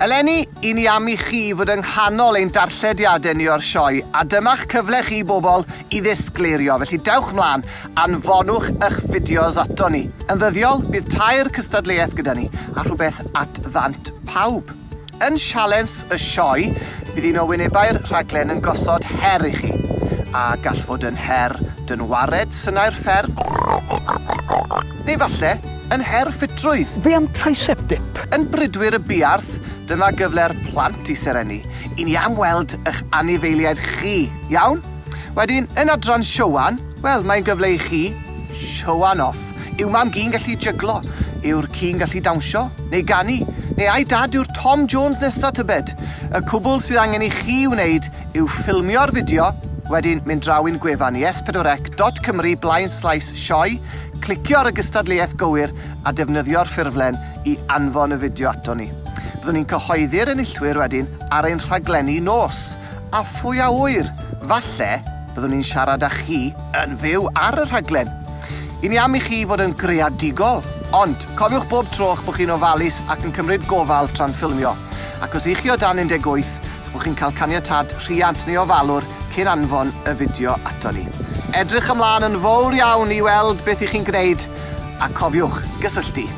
Eleni, i ni am i chi fod yng nghanol ein darllediadau ni o'r sioe, a dyma'ch cyfle chi bobl i ddisgleirio, felly dewch mlaen, anfonwch eich fideos ato ni. Yn ddyddiol, bydd tair cystadleuaeth gyda ni, a rhywbeth at ddant pawb. Yn sialens y sioe, bydd un o wynebau'r rhaglen yn gosod her i chi. A gall fod yn her dynwared synau'r fferm, neu falle yn her ffitrwydd. Fe am tricep dip. Yn Bridwyr y Buarth, dyma gyfle'r plant i serennu. I ni am weld eich anifeiliaid chi, iawn? Wedyn, yn adran Siwan, wel, mae'n gyfle i chi Siwan off. Yw mam gi'n gallu jyglo? Yw'r ci'n gallu dawnsio? Neu ganu? Neu ai dad yw'r Tom Jones nesa tybed? Y cwbl sydd angen i chi wneud yw ffilmio'r fideo, wedyn mynd draw i'n gwefan i s4c.cymru blaen slaes sioe, clicio ar y gystadleuaeth gywir a defnyddio'r ffurflen i anfon y fideo ato ni. Byddwn ni'n cyhoeddi'r enillwyr wedyn ar ein rhaglenni nos, a phwy a ŵyr, falle byddwn ni'n siarad â chi yn fyw ar y rhaglen. I ni am i chi fod yn greadigol, ond cofiwch bob tro eich bod chi'n ofalus ac yn cymryd gofal tra'n ffilmio. Ac os ych chi o dan 18, bod chi'n cael caniatâd rhiant neu ofalwr cyn anfon y fideo ato ni. Edrych ymlaen yn fowr iawn i weld beth i chi'n gwneud, a cofiwch gysylltu.